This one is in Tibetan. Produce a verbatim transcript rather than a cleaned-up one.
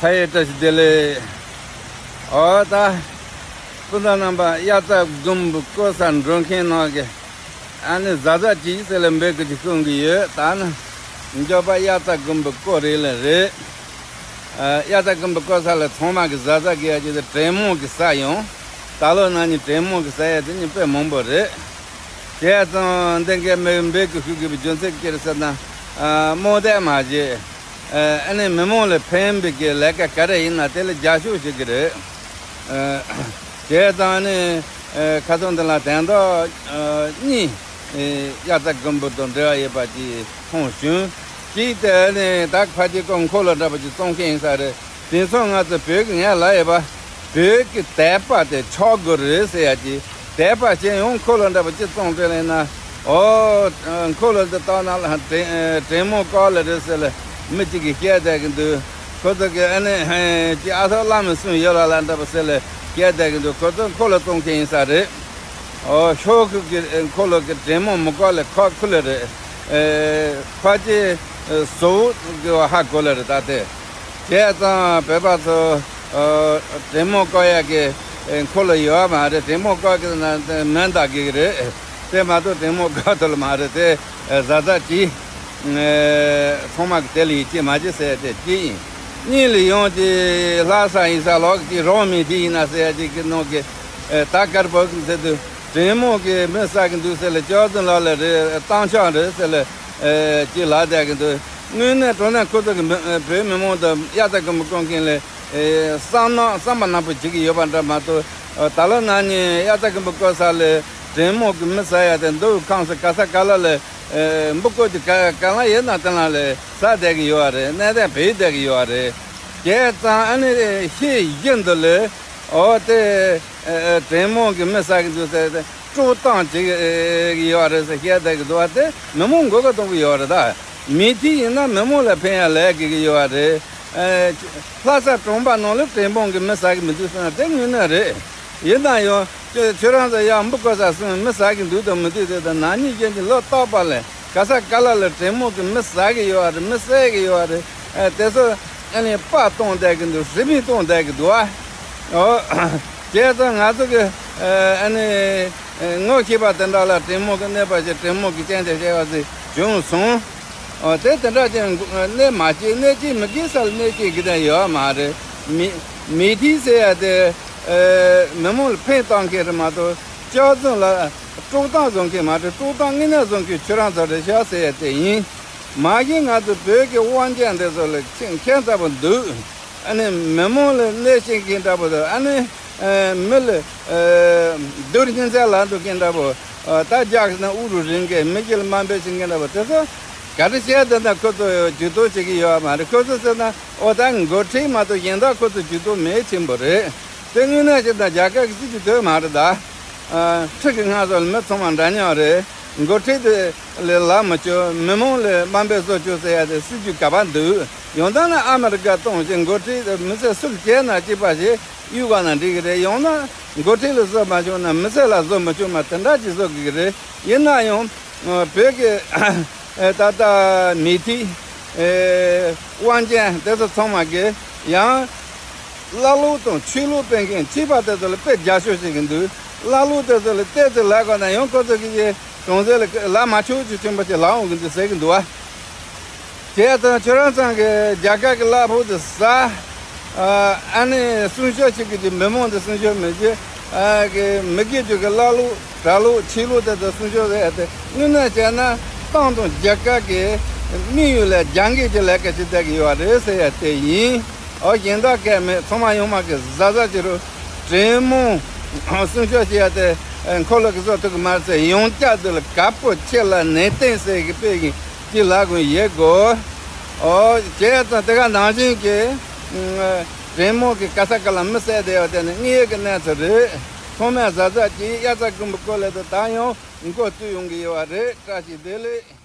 ཕ་ཡི་བཀྲ་ཤིས་བདེ་ལེགས། ཨོ་ད། སྤུན་ཟླ་རྣམ་པ། དབྱར་རྩྭ་དགུན་འབུ་བརྐོ་ས་འགྲོ་མཁན་ནང་གི་ཨ་ནི་གཟའ་གཟའ་སྐྱིད་ཟེར་ལ་འབོད་སྐུལ་ཅིག་ཞུ་གི་ཡོད། ད་ནི་མགྱོགས་པ་དབྱར་རྩྭ་དགུན་འབུ་བརྐོ་རེད་ལ་རེད། ཨ། དབྱར་རྩྭ་དགུན་འབུ་བརྐོ་ས་ལ་ཚང་མ་གི་གཟའ་གཟའ་གི་ཡ་གི་དེ་དྲེད་མོང་གི་ཟ་ཡོང་། ད་ལོ་ན་ནི་དྲེད་མོང་གི་ཟ་ཡ་དེ་ནི་དཔེ་མང་པོ་རེད། བྱས་ཙང་འདི་གའི་མི་འབོད་སྐུལ་ཞུ་དགོས་པའི་རྒྱུ་མཚན་ཅི་རེད་ཟེར་ན། ཨ། རྨོ་དད་མ་བྱེད། ཨ་ནི་མི་མང་ལ་ཕན་པའི་གི་ལས་ཀ་ག་རེ་ཡིན་ན་དེ་ལ་རྒྱབ་སྐྱོར་བྱེད་ཀྱི་རེད། ཨ། བྱས་ཙང་ནི། ཨ། ཁ་སང་དེ་ལ་དོན་དག་ཨ་གཉིས། ཨ། དབྱར་རྩྭ་དགུན་འབུ་དང་འབྲེལ་བ་ཡོད་པ་ཅིག་མཐོང་བྱུང་། གཅིག་དེ་ནི་ད་ཕལ་ཆེར་ཁོ་འཁོར་ལོ་འདྲ་པོ་ཅིག་བཙོང་མཁན་ཡིན་ས་རེད། དེང་སང་ང་ཚོ་བོད་ཀྱི་ངས་ལབ་ཡོད་པ། བོད་ཀྱི་དད་པ་དེ་ཆག་དགོས་རེད་ཟེར་ཡ་ཅིག་དད་པ་བྱས་ཡོང་འཁོར་ལོ་འདྲ་པོ་ཅིག་བཙོང་དྲན་ལེ་ན། ཨོ། འཁོར་ལོ་འདི་བཏང་ན་ལ་དྲེད་དྲེད་མོང་བཀོག་ལེ་རེད་ཟེར་ལ་མི་གཅིག་གིས་བཤད་བསྡད་ཀྱི་འདུག་ཁོ་ཚོ་གི་ཨ་ནི་ཅི་ཨ་ཐོ་བླ་མའི་གསུང་ཡོད་ལ་ལ་འདྲ་པོ་ཟེར་ལ་བཤད་བསྡད་ཀྱི་འདུག་ཁོ་ཚོ་འཁོར་ལོ་བཙོང་མཁན་ཡིན་ས་རེད། ཨོ། ཤོག་ཁུག་གི་འཁོར་ལོ་གི་དྲེད་མོང་མི་བཀོག་ལེ་ཁོག་ཁུ་ལེ་རེད། ཨེ། ཕལ་ཆེར་ཟོག་གི་ཧ་གོ་ལེ་རེད་ད་དེ། བྱས་ཙང་བོད་པ་ཚོ། ཨ། དྲེད་མོང་བཀོག་ཡག་གི་འཁོར་ལོ་ཡོད་མ་རེད། དྲེད་མོང་བཀོག་གི་ན་མེ་འདག་གི་རེད། དེ་མ་གཏོགས་དྲེད་མོང་བཀོག་ཐུབ་ལ་མ་རེད་དེ། གཟའ་གཟའ་སྐྱིད། ཨ། ཚང་མ་གི་དེ་ལ་ཡིད་ཆེས་མ་བྱེད་ཟེར་དེ་གཅིག་ཡིན། གཉིས་ལ་ཡོང་གི་ལྷ་ས་ཡིན་ས་ལོག་གི་རང་མི་དེ་ཡིན་ན་ཟེར་ཡ་གཅིག་གི་ནང་གི་ད་གར་བོ་གི་ཟེར་དུས་དྲེད་མོང་གི་མི་ཟ་གི་འདུག་ཟེར་ལ་ཅོག་ཙེ་ལ་ལ་རེད། གཏམ་ཆག་རེད་ཟེར་ལ་ཅིག་ལབ་བསྡད་གི་འདུག་དངོས་གནས་དྲང་གནས་ཁོ་ཚོ་གི་མི་བོད་མི་མང་དང་དབྱར་རྩྭ་དགུན་འབུ་བརྐོ་མཁན་ལ་བསམ་ན་བསམ་པ་ནག་པོ་བྱེད་ཀྱི་ཡོད་པ་འདྲ་མ་གཏོགས། ད་ལོ་ན་ནི་དབྱར་རྩྭ་དགུན་འབུ་བརྐོ་ས་ལ་དྲེད་མོང་གི་མི་ཟ་ཡ་དེ་འདུག་ཁང་སུ་ག་ས་ག་ལ་ལ་འབུ་བརྐོ་རྒྱུ་ག་ག་ལ་ཡོད་ན་དེ་ལ་ལ་ཟ་བསྡད་ཀྱི་ཡོད་རེད། གནས་བསྡད་བོད་བསྡད་ཀྱི་ཡོད་རེད། བྱས་ཙང་ཨ་ནི་ཤེས་བཞིན་དུ་ལ། ཨོ་དེ། ཨ། དྲེད་མོང་གི་མི་ཟ་གི་འདུག་ཟེར་ཏེ་དཀྲོག་གཏམ་བྱེད་ཀྱི་ཡོད་རེད་ཟེར་བཤད་བསྡད་ཀྱི་འདུག་བ། དེ་མི་མང་མགོ་སྐོར་གཏོང་གི་ཡོད་རེད་ད། མི་ཐིག་ཡིན་ན་མི་མང་ལ་ཕན་ཡ་ལས་དགོས་ཀྱི་ཡོད་རེད། ཨ། ལྷ་ས་གྲོང་པ་ནང་ལ་དྲེད་མོང་གི་མི་ཟ་གི་མི་འདུག་ཟེར་ན་དེ་དངོས་གནས་རེད། ཡིན་ན་ཡང་ཁྱོད་ཁྱོད་རང་ཚོ་ཡར་འབུ་བརྐོ་ས་སོང་མི་ཟ་གི་འདུག་དང་མི་འདུག་དེ་དང་ན་ནིང་གཞེས་ཀྱི་ལོ་རྟག་པ་ལ་ག་ས་ག་ལ་ལ་དྲེད་མོང་གི་མི་ཟ་གི་ཡོད་རེད། མི་བསད་གི་ཡོད་རེད། ཨ། དེ་ཚོ་ཨ་ནི་པར་གཏོང་བསྡད་ཀྱི་འདུག་རི་མོ་གཏོང་བསྡད་ཀྱི་འདུག་ཨ། ཨོ། བྱས་ཙང་ང་ཚོ་གི་ཨ་ནི་ངོ་ཤེས་པ་དེ་འདྲ་ལ་དྲེད་མོང་གི་གནོད་པ་བྱེད། དྲེད་མོང་གི་རྐྱེན་དེ་བྱས་པ་ཟིག་བྱུང་སོང་། ཨོ། དེ་དེ་འདྲ་ཅན་གནོད་མ་བྱེད། གནོད་བྱེད་མི་དགེ་ས་ལ་གནོད་བྱེད་གི་དེ་ཡོད་མ་རེད། མི་མི་ཐིག་ཟེར་ཡ་དེ་མི་མང་ལ་ཕན་བཏང་མཁན་རེད་མ་གཏོགས་ཅོག་ཙེ་ལ་དཀྲོག་གཏམ་བཟོ་མཁན་མ་རེད། དཀྲོག་གཏམ་དངོས་གནས་བཟོ་མཁན་ཁྱོད་རང་ཚོ་རེད་ཤག་ཟེར་ཡ་དེ་ཡིན། མ་གཞི་ང་ཚོ་བོད་ཀྱི་དབང་ཆ་འདི་ཚོ་ལ་ཁྱད་མཚར་པོ་འདུག་ཨ་ནི་མི་མང་ལ་གནོད་བྱེད་མཁན་འདྲ་པོ་དང་། ཨ་ནི་མི་ལ་སྡུག་སྙིང་རྗེ་ལབ་འདུག་མཁན་འདྲ་པོ། ད་རྒྱག་ན་དབུ་རུ་རིང་གི་མི་གཞི་ལ་དམའ་འབེབས་བྱེད་མཁན་འདྲ་པོ་དེ་ཚོ་ག་རེ་བྱས་དེ་འདྲ་ཁོ་ཚོ་ཇུས་གཏོགས་བྱེད་ཀྱི་ཡོད་མ་རེད། ཁོ་ཚོ་ཟེར་ན་ཨོ་ད་འགོ་ཁྲིད་མ་གཏོགས་གཞན་དག་ཁོ་ཚོ་ཇུས་གཏོགས་མེད་ཆེན་པོ་རེད། དེ་དངོས་གནས་བྱས་ན་རྒྱ་གར་གྱི་སྲིད་ཇུས་དེ་མ་རེད་ད། ཨ། ཁྲི་གི་སྔ་ས་ལ་མི་ཚང་མ་འདྲ་མཉམ་རེད། འགོ་ཁྲིད་དེ་ལས་ལ་མི་བཅོ། མི་མང་ལས་དམའ་འབེབས་བཟོ་བཅོ་ཟེར་ཡ་དེ་སྲིད་ཇུས་ག་པར་འདུག་ཡང་ད་ནི་ཨ་མི་རི་ཀ་གཏོང་ཞིང་འགོ་ཁྲིད་དེ་མི་སེར་སུ་ལ་བྱས་ན་གཅིག་པ་ཞིག་གཡུག་པ་ན་འགྲིག་གི་རེད། ཡང་ན་འགོ་ཁྲིད་ལ་བཟོ་མ་བཅུག་ན་མི་སེར་ལ་བཟོ་མི་བཅུག་མ་དེ་འདྲ་ཅིག་བཟོ་དགོས་ཀྱི་རེད། ཡིན་ན་ཡང་བོད་ཀྱི་ད་ལྟ་མི་ཐིག་ཨེ། དབང་ཅན་དེ་ཚོ་ཚང་མ་གིས་ཡང་བླ་ལུགས་དང་ཆོས་ལུགས་སྤེལ་མཁན་ཁྲིད་པ་དེ་ཚོ་ལ་དཔེ་རྒྱབ་སྐྱོར་བྱེད་ཀྱི་འདུག་བླ་ལུགས་དེ་ཚོ་ལ་བལྟས་ཚེ་ལབ་དགོས་ན་ཡང་ཁོ་ཚོ་གིས་གྲོང་གསེབ་ལ་ལབ་མ་ཆོག་ཅིག་ཆེན་པོ་ཅིག་ལབ་འོང་གི་འདུག་ཟེར་གྱི་འདུག་བ། བྱས་ཙང་ཁྱོད་རང་ཚང་གི་རྒྱ་གར་གྱི་གླ་ཕོགས་དེ་ཟ། ཨ་ནི་སྲུང་སྐྱོབ་བྱེད་ཀྱི་མི་མང་དེ་སྲུང་སྐྱོབ་མི་བྱེད། ཨ་གི་མི་དགེ་བཅུ་གི་བླ་ལུགས་གྲྭ་ལུགས་ཆོས་ལུགས་དེ་ཚོ་སྲུང་སྐྱོབ་ཟེར་ཏེ་དངོས་གནས་བྱས་ན་ཏང་དང་རྒྱལ་ཁབ་ཀྱི་དམིགས་ཡུལ་ལ་རྒྱབ་འགལ་གྱི་ལས་ཀ་བྱེད་བསྡད་ཀྱི་ཡོད་རེད་ཟེར་ཡ་དེ་ཡིན། ཨོ་གཞན་དག་གལ་མེད། ཚང་མ་ཡོང་མ་གི་གཟབ་གཟབ་བྱེད་རོགས། དྲེད་མོང་སྲུང་སྐྱོབ་བྱེད་ཡ་དེ་འཁོར་ལོ་གི་བཟོ་ཐུབ་ཀྱི་མ་རེད་ཟེར། ཡང་བསྐྱར་དུ་ལ་དཀར་པོ་ཆེ་ལ་ནན་ཏན་ཟེར་གི་དཔེ་ཡིན། ཅི་ལ་གུན་ཡེ་གོ། ཨོ་བྱས་ཙང་དེ་ག་ནང་བཞིན་གྱི་དྲེད་མོང་གི་ག་ས་ག་ལ་མི་བསད་བསྡད་ཡོད་དེ་ནི་དངོས་ཡོད་ཀྱི་གནས་ཚུལ་རེད། ཚང་མས་གཟབ་གཟབ་གྱིས། དབྱར་རྩྭ་དགུན་འབུ་བརྐོ་ལེ་དང་ད་ཡང་མགོ་བཏུད་ཡོང་གི་ཡོད་པ་རེད། བཀྲ་ཤིས་བདེ་ལེགས།